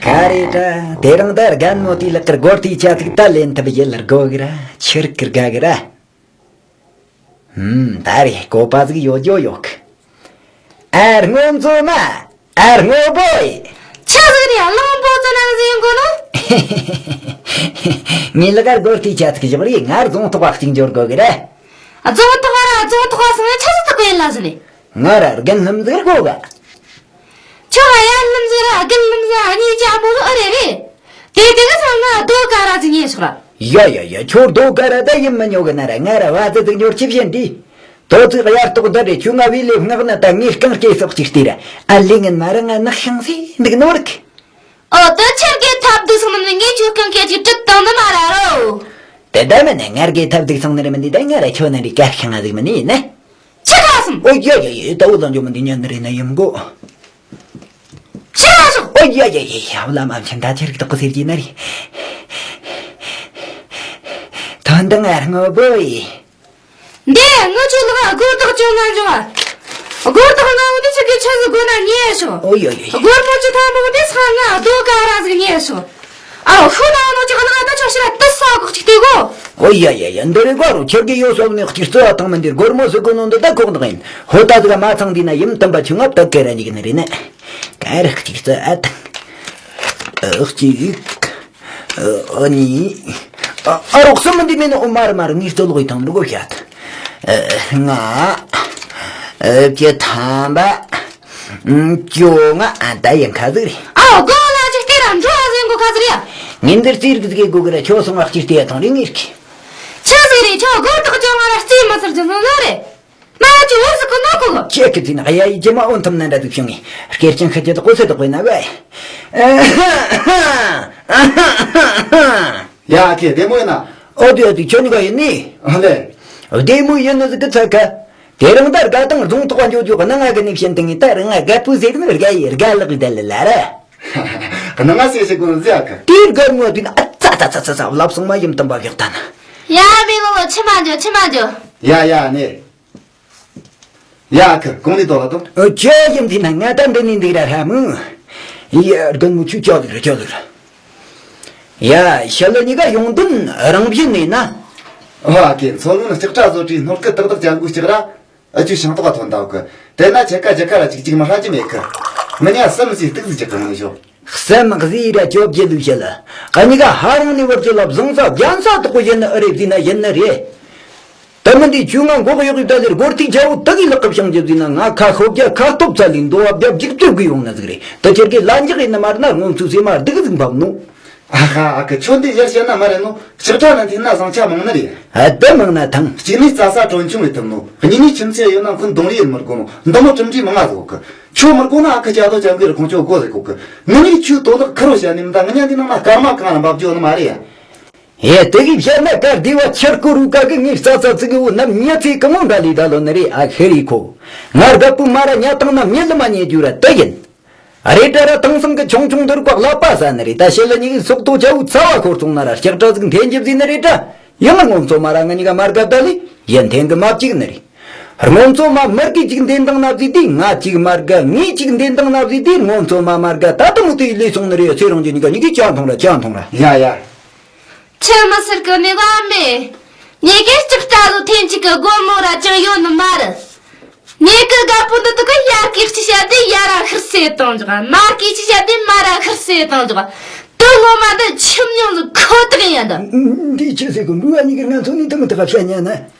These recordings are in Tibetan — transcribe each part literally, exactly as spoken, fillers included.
ག་རེ་དྲ། དེ་རིང་ད་རྒན་མོ་དེའི་ལག་གི་སྒོར་དེའི་ཆ་ཚིག་ད་ལེན་ཐུབ་ཡིན་ལ་དགོ་གི་ར། ཆི་རིགས་གི་དགའ་གི་ར། ཧུམ། ད་རེ་བཀོད་པ་ཟིག་ཡོད་རྒྱུ་ཡོད་གི། ཨ་སྔོན་ཚོ་མ། ཨ་སྔོན་པོ་ཡི། ཆི་ཟིག་རེད། གླང་པོ་ཙི་ནང་ཟིག་ཡིན་དགོ་ནོ། ངའི་ལག་ག་སྒོར་དེའི་ཆ་ཚིག་བཞག་རེད། ང་རྫོང་ཐོག་ག་གཅིག་འབྱོར་དགོ་གི་ར། རྫོང་ཐོག་ར་རྫོང་ཐོག་སོང་ན་ཆི་ཟིག་ཐུག་གི་ཡིན་ལ་ཟིན་ནི། ང་ར་རྒན་ལྷམ་ཟིག་དགོ་ག་ཁྱོད་ཡར་ལྷམ་ཟིག་ར་རྒན་ལྷམ་ཟིག་གཉིས་ཀྱི་ཨ་མོ་ཟིག་ཨེ་རེད་རེད། དེ་དེ་གི་སང་ང་རྡོ་དཀར་ར་ཟིག་ཉོས་ཤོག་ར། ཡ་ཡ་ཡ། ཁྱོད་རྡོ་དཀར་ར་ད་ཡིན་མི་ཉོ་གི་ན་ར། ང་ར་བ་ཙི་ཙི་ཉོར་ཆི་བྱེད་འདི། དོ་ཙི་གཡར་ཏོག་འདི་རེད། ཁྱོད་ང་བི་ལེབ་སྔགས་ན་ད་ངས་རྐང་སྐྱེས་སོགས་ཅིག་སྟེར་ར། ཨ་ལས་ངན་མ་ར་ང་ནག་ཤིང་སེ་འདུག་ནོ་རིག་ཨོ་དོ་ཁྱེད་རྒས་ཐབས་སྡུག་སོང་ནི་ངས་ཁྱོད་རྐང་སྐྱེས་ཅིག་དྲུད་བཏང་ནི་མ་ར་རོ། དེ་ད་མིན་ན་ང་རྒས་ཐབས་སྡུག་སོང་ནི་རེད་མི་འདི། ད་ང་ར་ཁྱོད་ན་རི་དཀར་ཤིང་ང་ཟིག་མི་ནི་ཡིན་ན། ཆི་ག་སོང་། ཨོ་ཡ་ཡ་ཡ། ད་འུ་ལང་ཇོ་མི་འདི་ཉན་ནི་རེད་ན་ཡིན་གོ་ཆི་ག་སོང་། ཨོ་ཡ་ཡ་ཡ་ཡ། བླ་མ་མཁྱེན། ད་ཁྱེད་ཀྱི་དོགས་པ་སེལ་གྱི་ན་རེད། ད་འདི་ང་སྔོན་པོ་ཡི། འདི་ངི་ཆོ་ལག་སྒོར་དག་བཅོ་ལྔ་འཇོག་སྒོར་དག་ལྔ་བོ་འདི་ཆི་གི་ཆི་ཟིག་དགོ་ན་ཉོས་ཤོག་ཨོ་ཡ་ཡ་ཡ། སྒོར་མོ་བཅུ་ཐམ་པོ་འདི་སང་ང་རྡོ་དཀར་ར་ཟིག་ཉོས་ཤོག་ཨོ་ཤུ་ན་ནོ་ཅི་ག་ལ་ད་ཆོ་ཤི་ར་ཏི་ས་གོག་ཅིག་ཏེ་གོ་ཨོ་ཡ་ཡ་ཡ། འདི་རེད་གོ་རུ། ཁྱེད་ཀྱི་ཡོ་སོབ་ནི་གཅིག་རྩོད་བཏང་མི་འདིར་སྒོར་མོ་ཟིག་གོ་ནོ་འདི་ད་ཁོག་འདག་ཡིན། ཧོ་ད་ཟིག་མ་ཚང་འདི་ན་ཡིམ་དམ་པ་ཆུ་ང་བཏགས་ཀེ་ར་ཉིག་ནི་རེད་ན། ཀ་ར་གཅིག་རྩོད་ཨ་དང་། ཨ་གཅིག་ཨ་གཉིས། ཨ་རོགས་སུ་མི་འདི་མིན་ནོ། མར་མར་ངའི་རྩོད་ལོག་ཡི་ཐང་འདུག་གོ་བཤད། ལྔ། བཅུ་ཐམ་པ། བཅོ་ལྔ། ཨ་ད་ཡིན་ཁ་ཟིག་རེད། ཨ་སྒོ་ལ་ཅིག་སྟེར་ར་འགྲོ་ཨ་ཟིན་གོ་ཁ་ཟིག་རེད། ངས་འདིར་རྩིས་རིག་ཟིག་གི་དགོས་གི་ར། ཁྱོད་སོང་ང་གཅིག་སྟེར་ཐང་རེ་ངས་ཀི། ཆི་ཟིག་རེད། ཁྱོད་སྒོར་དག་བཅོ་ལྔ་ར་རྩིས་མི་ཟེར་རྒྱུ་ཟིག་ནོ་རེད། མ་ཅི་འོ་ཟིག་གི་ནོ་གོ་གི། ཁྱེད་ཀྱི་དེ་ན་གཡའ་ཡི་ཇི་མ་འོན་ཐུམ་ན་འདྲ་འདུག་བྱུང་ངས། སྐེར་ཅན་ཁ་ཅི་དག་གོ་སེ་དག་པོ་ཡིན་ན་བས། ཡ་ཁྱེད་བདེ་མོ་ཡིན་ན། ཨོ་དེ་ཨོ་དེ་ཁྱོད་གཉིས་ཀ་ཡིན་ནི། ཨ་ལེ། བདེ་མོ་ཡིན་ནི་ཟིག་གི་ཚ་ཁ། དེ་རིང་ད་དགའ་ཐང་རྫོང་ཐོག་འགྱོ་རྒྱུ་གི་ནང་ང་གི་ནི་བྱིན་དེ་ངས་ད་རིང་ང་དགའ་པོ་ཟེར་ནི་དགའ་ཡི་དགའ་ལག་གི་དལ་ལ་ར། ནང་ང་སེ་སེ་གོ་ཟེ་ཨ་ཁ། དེའི་དགའ་མོ་དེ་ན་ཨ་ཙ་ཙ་ཙ་ཙ་ཙ་ལབ་སོང་མ་ཡིན་དམ་པ་བཞག་ད་ན། ཡ་མི་ལོ་ལོ་ཕྱི་མ་འགྱོ་ཕྱི་མ་འགྱོ། ཡ་ཡ་ནི། ཡ་ཨ་ཁུ་གོང་ནས་དོ་ལ་དོ། ཨོ་ཁྱོད་ཡིན་དེ་ན་ང་ད་འདི་ནས་འདུག་ར་ཧ་མོ། ཡ་རྒན་མོ་ཆུ་ཅོག་ལུག་ར་ཅོག་ལུག་ར། ཡ་ཤ་ལ་གཉིས་ཀ་ཡོང་དོན་རང་བཞིན་ནས་ན། ཨོ་ཨ་ཁུ་མཚོ་སྔོན་ལྕགས་ཁྲ་བཟོ་གྲྭའི་སྣོད་སྐུ་ཏག་ཏག་ཅན་གོ་ལྕགས་ར། ཨ་ཅུ་ཤིང་ཏོག་ག་ཐོན་ད་གི། དེ་ན་ཁྱེད་ཀ་རྒྱ་ཁ་ར་ཅིག་ཅིག་མ་ཧྲ་ཅི་མེད་གི། མི་ཉ་བསམ་སི་སྟུག་ཟིག་ཅིག་གི་ངོ་ནས་ཤོག་བསམ་གཟིགས་ར་ཅོབ་ཀྱི་ལུས་བྱེད་ལ། ཨ་གཉིས་ཀ་ཧ་རང་ནས་བར་ཅོ་ལ་བཟང་ས་རྒྱན་ས་དག་པོ་ཡིན་ནི་ཨ་རེ་བཟིས་ན་ཡིན་ནི་རེད། ད་མི་འདི་ཆུ་ང་མགོ་གཡོག་གི་ད་ལེར་སྒོར་ཐིག་ཇ་བོ་དག་གི་ལག་གི་བྱང་རྒྱུ་བཟིས་ན་ང་ཁ་ཤོབ་རྒྱ་ཁ་སྟོབས་ཚ་ལི་འདོ་བ་བརྒྱ་བརྒྱུག་བརྒྱུག་གི་ཡོང་ན་ཟིག་རེད། ད་ཁྱེད་ཀྱི་ལ་འཇག་ཡིན་ནི་མ་རེད་ན་སྔོན་ཚུགས་སེ་མ་སྡུག་ཟིག་འབབ་ནོ། ཨ་ཧ་ཨ་ཁུ་ཁྱོད་འདི་ཡར་བཤད་ན་མ་རེད་ནོ། ལྕགས་ཁྲ་ན་འཐེན་ན་བཟང་ཆ་མང་ནི་རེད། ཨ་ད་མང་ན་ཐང་། གཅིག་ནས་རྩྭ་ས་གྲོན་ཆུང་རེད་ཐུབ་ནོ། གཉིས་ནས་ཁྱིམ་མཚེས་ཡོད་ན་མཁོ་འདོང་རེ་ཡིན་མི་དགོ་ནོ། འདི་མོ་གྲུབ་འབྲས་མང་ང་ཟིག་གི། ཁྱོད་མི་དགོ་ན་ཨ་ཁུ་ཅག་ལོ་ཅང་གི་ར་ཁོང་ཁྱོད་དགོ་ཟིག་གོ་གི། ངི་ནས་ཁྱོད་དོ་ལག་ཁུར་རོ་བྱ་ནི་མི་ད་ངི་ཉ་འདི་ནང་ན་སྐར་མ་གང་ལ་འབབ་རྒྱུ་ནི་མ་རེད་ཡ། ཧེ་དེ་གི་བཤད་ན་ཀར་དེ་བ་ཆར་ཀོ་རུ་ཀ་གི་ངའི་རྩྭ་ས་ཙི་གི་བུ་ནམ་ཉེ་ཚེ་གང་འདྲ་ལི་ད་ལོ་ནི་རེད་ཨ་ཁེ་རི་ཁོ། ང་རྒད་པོ་མ་ར་ཉ་བཏང་ན་མྱི་ལི་མ་ཉེ་རྒྱུ་ར་དེ་ཡིན། རེད་དྲ་ར་དེང་སང་གི་ཆུང་ཆུང་འདིར་ཀ་ཀླད་པ་ཟ་ནི་རེད། ད་ཤི་ལ་ཉིག་གི་སོག་ཏོ་ཆ་བུ་ཚ་བ་ཁོར་སོང་ན་ར་ལྕགས་ཁྲ་ཟིག་འཐེན་རྒྱུ་ཟིག་ནི་རེད་དྲ། ཡང་ང་ངོ་མཚོ་མ་ར་ང་གཉིས་ཀ་མར་ག་བདའ་ལི་ཡིན་འཐེན་གི་མ་བཅུག་ནི་རེད། སྔོན་ཚོ་མ་མར་གི་ཅིག་འདེན་དང་ན་བཟི་དེ་ང་ཅིག་མར་ག་ངས་ཅིག་འདེན་དང་ན་བཟི་དེ་སྔོན་ཚོ་མ་མར་ག་ད་ད་མུ་ཏི་ལས་སོང་ནི་རེད། ཚེ་རང་གི་གཉིས་ཀ་གཉིས་ཀའི་ཅང་ཐོང་ར་ཅང་ཐོང་ར། ཡ་ཡ། ཁྱེད་མི་སེར་གི་ནི་བ་མེད། ངེད་ཀའི་ལྕགས་རྟ་ལོ་ཐེན་ཅིག་གི་སྒོར་མོ་ར་ཅང་ཡོད་ནི་མ་རེད། ངེད་ཀི་རྒད་པོ་འདི་དག་གི་ཡར་སྐད་ཅིག་བཤད་དེ་ཡར་ར་ཤིར་སེ་བཏང་འཇོག་མར་སྐད་ཅིག་བཤད་དེ་མར་ར་ཤིར་སེ་བཏང་འཇོག་དོན་ངོ་མ་འདི་ཁྱིམ་ཉུང་ལ་ཁོ་ཐག་ཡིན་ད། འདི་ཆི་ཟེར་གི་འབུ་བ་གཉིས་ཀྱི་ང་ཚོ་ནི་དུ་མི་དག་བཤད་ཉན་ན།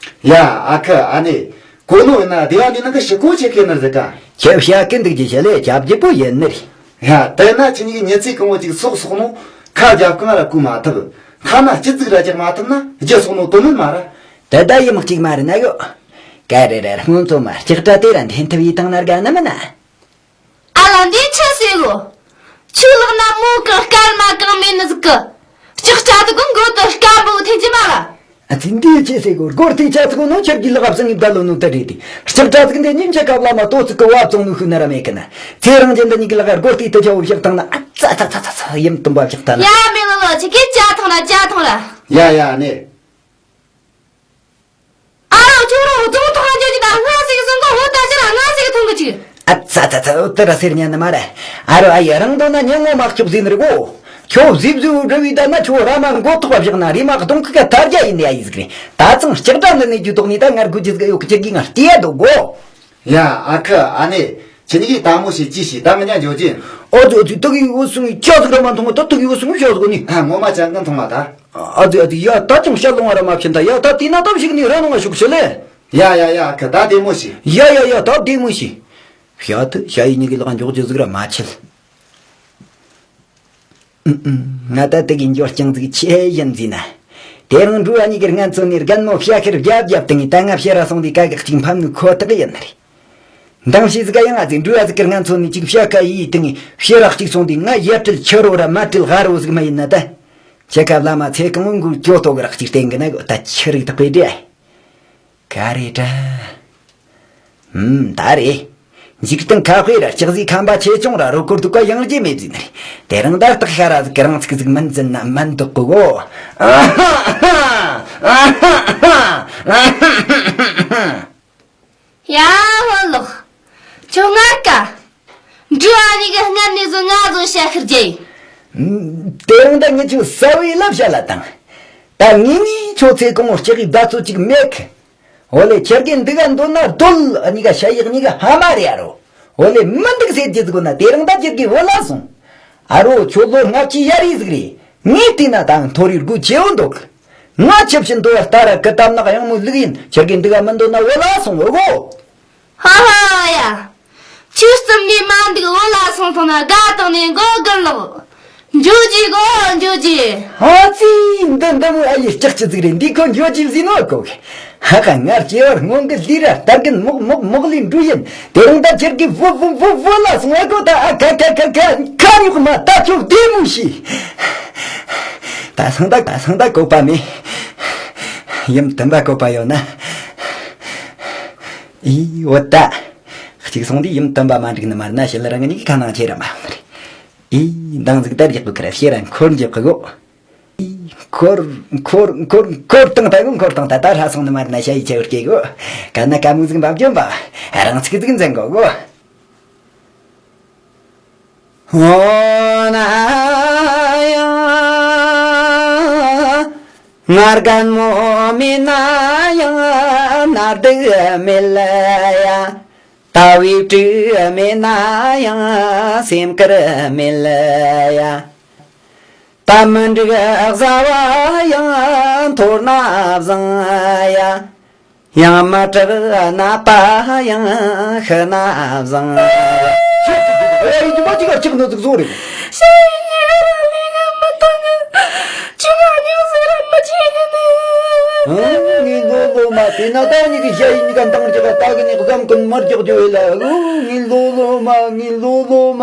ཡ་ཨ་ཁུ་ཨ་ནེ། གོ་ནོ་ཡིན་ན་སྡེ་བ་འདི་ནང་གི་ཞི་གོ་ཆེ་ཁེ་ནར་ཟེར་ཀ་ཁྱེད་བཤད་ཀི་འདུག་ཅི་བྱེད་ལས་ཁྱབ་རྒྱུ་པོ་ཡིན་ནི་རེད། ཡ་དེ་ན་ཁྱེད་གཉིས་ཀྱི་ཉི་ཚེ་གང་བོ་ཅིག་སོག་སོག་ནོ་ཁ་རྒྱབ་གང་ར་བསྐུ་མ་ཐུབ། ཐ་ན་སྐྱི་ཙིག་ར་རྒྱག་མ་ཐུབ་ན་རྒྱུ་སོག་ནོ་དོན་མིན་མ་ར། དེ་ད་ཡི་མག་ཅིག་མ་རེད་ན་གོ། ཀ་རེ་རེ་སྔོན་ཚོ་མ་ལྕགས་དྲ་དེ་ར་འཐེན་ཐུབ་ཡི་བཏང་ན་དགའ་ནི་མིན་ན། ཨ་ལ་འདི་ཆི་ཟེར་གོ། ཆུ་ལག་ན་མོ་གང་སྐར་མ་གང་མེད་ནི་ཟིག་གི། ལྕགས་དྲ་དུ་གང་གོ་དུ་སྐར་མོ་འཐེན་གྱི་མ་ ཨ་ཙི་འདི་ཅི་ཟེར་གོ། སྒོར་ཐིག་ཆ་ཚིག་ནོ་ཁྱེད་ཀྱི་ལག་བཟང་ངེ་བདག་ལོ་ནོ་ད་རེད་དེ། ལྕགས་དྲ་ཚིག་འདི་ཉིན་ཆ་སྐབས་ལ་མ་ཏོ་ཚིག་གི་བབ་བཙོང་ནོ་ཤུ་ན་ར་མེད་གི་ན། ཚེ་རང་ཅན་འདི་ཉིད་ཀྱི་ལག་སྒོར་ཐིག་ཏུ་ཆ་བོ་བཞག་བཏང་ན། ཨ་ཙ་ཙ་ཙ་ཙ་ཙ་ཡིན་དུམ་བབ་བཞག་ད་ན། ཡ་མེ་ལོ་ལོ་ཁྱེད་ཀྱིས་ཅ་ཐང་ར་ཅ་ཐང་ར། ཡ་ཡ་ནི། ཨ་རོ་ཁྱོད་རོ་རྫོང་ཐོག་ལ་འགྱོ་གི་ད། སྔ་ཟིག་སོང་གོ། འོ་ད་ཅི་ར་སྔ་ཟིག་ཐོང་གི་ཅིག་ཨ་ཙ་ཙ་ཙ། འོ་དེ་ར་ཟེར་ཉན་ནི་མ་རེད། ཨ་རོ་ཨ་ཡ་རང་དོ་ན་ཉན་ངོ་མ་ཁྱོད་ཟིན་རི་གོ། ཁྱོད་ཟིབ་ཟིབ་འགྲོ་བའི་ད་ན་ཁྱོད་ར་མ་མགོ་ཐོག་བ་བཞག་ན་རི་མ་གདོང་ཁུག་ག་ཐར་རྒྱ་ཡིན་ནི་ཨ་ཡི་ཟིག་རེད། ད་ཚང་ལྕགས་དྲ་འདི་ནས་རྒྱུ་དོག་ནི་ད་ངར་དགོས་རྒྱུ་ཟིག་ཡོད་གི་ཅིག་གི་ངར་ལྟས་དོ་གོ། ཡ་ཨ་ཁུ་ཨ་ནེ། ཁྱེད་གཉིས་ཀྱིས་ལྟད་མོ་ཞིག་ཅི་ཞིག་ད་ང་ཉ་འཇོག་ཅིན། ཨོ་ཙི་ཨོ་ཙི། ཏོག་གི་འུ་སུང་གི་ཅག་ཟིག་ར་མ་མཐོང་བ་ད་ཏོག་གི་འུ་སུང་ཤོག་ཟིག་གོ་ནི། ཨ་ངོ་མ་ཅག་འགན་མཐོང་བ་ད། ཨ་ཙི་ཨ་ཙི། ཡ་ད་ཅུང་ཤ་ལོང་བ་ར་མ་ཕྱིན་ད། ཡ་ད་དེ་ན་ཏོབ་ཞིག་ནི་ར་ནོང་བ་ཤུགས་ཆེ་ལེ། ཡ་ཡ་ཡ་ཁུ་ད་བདེ་མོ་ཞིག་ཡ་ཡ་ཡ་ད་བདེ་མོ་ཞིག་ཤ་ཐུ་ཤ་ཡི་གཉིས་ཀྱི་ལག་འཇོག་རྒྱུ་ཟིག་ར་མ་ཆེལ། ཨུམ་ཨུམ། ང་ད་དེ་གི་འབྱོར་རྐྱང་ཟིག་ཆེ་ཡིན་ཟིན་ན། དེ་རིང་འགྲུལ་བ་གཉིས་ཀྱི་སྔན་ཚོད་ནས་རྒན་མོ་བྱ་ཁར་རྒྱབ་རྒྱབ་དེ་ངས་ད་ང་བྱེ་ར་སོང་དུས་ཀ་གེ་གཅིག་ཕམ་ནི་ཁོ་ཐག་ཡིན་ནི་རེད། འདང་ཞིག་ཟིག་ག་ཡང་ང་ཚོས་འགྲུལ་བ་ཟིག་གི་སྔན་ཚོད་ནས་གཅིག་བྱ་ཁ་ཡིས་དེ་ངས་བྱེ་ར་གཅིག་སོང་དུས་ང་ཡར་བྲལ་ཆུ་རོ་ར་མར་བྲལ་ཧ་རོ་ཟིག་མ་ཡིན་ན་ད། ཁྱེད་ཀ་བླ་མ་ཚེ་གང་བོ་འགུལ་སྐྱོ་ཏོ་གི་ར་གཅིག་བསྟན་གི་ན་གོ། ད་ཆི་རིག་ཐག་པའི་འདྲ། ག་རེ་དྲ། ཨུམ་ད་རེ། འཇིག་རྟེན་ཁ་དཔེ་ར་ལྕགས་ཟིག་ཁམ་པ་ཆེ་ཆུང་ར་རོ་སྐོར་འདུག་ག་ཡང་རྗེ་མེད་ཟིན་རེད། དེ་རིང་ད་སྟག་ཤ་ར་ཟིག་གི་རང་ཚིག་ཟིག་མིན་ཟིན་ན་མིན་འདུག་གོ་གོ། ཡ་ཧོ་ལོག་ཁྱོད་ངར་ཀ་འགྲུལ་བ་གཉིས་ཀྱི་སྔར་ནས་བཟུང་ང་བཟོ་བྱ་ཤི་རྒྱུ་ཡིན། དེ་རིང་ད་ངས་ཁྱོད་གསལ་བོའི་ལབ་བྱ་ལ་དང་། ད་ངས་ངས་ཁྱོད་ཚེ་གང་བོ་སྐྱེ་གི་བརྡ་ཚོ་ཅིག་མེད་གི། འོ་ལེ་ཁྱེད་ཀྱིས་འདི་ག་འདོད་ན་སྡོད། ཨ་གཉིས་ཀ་ཤ་ཡག་གཉིས་ཀ་ཧ་མ་རེད་ཨ་རོ། འོ་ལེ་མི་འདུག་ཟེར་རྒྱུ་ཟིག་ན་དེ་རིང་ད་ཁྱེད་ཀྱིས་བུད་ལ་སོང་། ཨ་རོ་ཁྱོད་ལོ་ལྔ་བཅུའི་ཡར་རེ་ཟིག་རེད། ངས་བལྟས་ན་ད་མཐོ་རིས་སྒོ་ཆེ་བོ་འདུག་ང་ཆབ་ཕྱི་འདུག་བ་ལྟ་ར་གི་གཏམ་ནག་ཡང་མོ་ལུག་ཡིན། ཁྱེད་ཀྱིས་འདི་ག་མི་འདོད་ན་བུད་ལ་སོང་འོ་གོ། ཧ་ཧ་ཡ། ཁྱོད་རྩིབ་ནས་མ་འདུག་བུད་ལ་སོང་སོང་ན་དགའ་བཏང་ནས་མགོ་སྒུར་ལོག་འཇོ་ཇི་གོ་འཇོ་ཇི། ཧ་ཙི། འདི་འདི་མོ་ཨ་ཡེ་ལྕགས་ཀྱི་ཟིག་རེད། འདི་ཁོ་འཇོ་ཇི་ཟིན་ནོ་གོ་གི། ཧ་ཧ་ངར་སྐྱེ་བར་སྔོན་གི་ལི་ར་རྟ་རྒན་མོག་མོག་མོག་ལི་འབྲུ་ཡིན། དེ་རིང་ད་ཁྱེད་ཀྱིས་བུ་བུ་བུ་བུ་ལ་སོང་ཨ་གོ། ད་ཨ་ཁ་ཁ་ཁ་ཁ་ཁ་ཉོག་མ་ད་ཁྱོད་བདེ་མོ་ཤི། ད་སང་ད་ད་སང་ད་གོ་པ་མེད། ཡུམ་དམ་པ་གོ་པ་ཡོད་ན། ཨི་འོ་ད། གཅིག་སོང་དུས་ཡུམ་དམ་པ་མ་འགྲིག་ནི་མ་རེད་ན་ཞི་ལི་རང་གི་ཉིད་ཁ་ནང་ཁྱེད་ར་མ་ཡོང་ནི་རེད། ཨི་འདང་ཟིག་ད་རྒྱག་གི་ཁར་ཤེ་ར་འཁོར་འཇོག་གི་གོ། ཨི་འཁོར་འཁོར་འཁོར་འཁོར་དང་ད་གོ་འཁོར་དང་ད་ད་ཧྲ་སོང་ནི་མ་རེད་ན་ཤ་ཡི་ཆེ་བར་སྐྱེ་གོ། ག་ན་ཀ་མུག་ཟིག་འབབ་ཀྱོན་པ། རང་ཚིག་ཟིག་འཛིན་གོ་གོ། འོ་ན་ཡང་ང་རྒན་མོ་མིན་ན་ཡང་ན་སྡུག་མེད་ལ་ཡ། ད་བའི་དྲི་མེད་ན་ཡང་སེམས་ཁུར་མེད་ལ་ཡ། ད་མི་འགྲིག་བཟའ་བ་ཡང་འཐོར་ན་བཟང་ཡ། ཡང་མ་དྲག་ན་པ་ཡང་ཤི་ན་བཟང་ཡ། ཨེ་ཡིན་མ་ཅིག་ག་ཅིག་ནོ་ཟིག་བཟོ་རེད། ཤ་ཡི་ཉི་ར་ལི་ང་མི་ཏང་ང་ཅུང་ང་ཉུང་ཟེར་ར་མི་བྱེད་ཡ་ནི། ཨང་ངའི་ལོ་ལོ་མ་དེ་ན་ད་ནི་གི་ཤ་ཡི་ཉི་ག་འདང་རྒྱག་ད་གི་ནི་བཟམ་ཀུན་མར་རྒྱག་རྒྱུ་ཡོད་ལ། ཨང་ངའི་ལོ་ལོ་མ་ངའི་ལོ་ལོ་མ།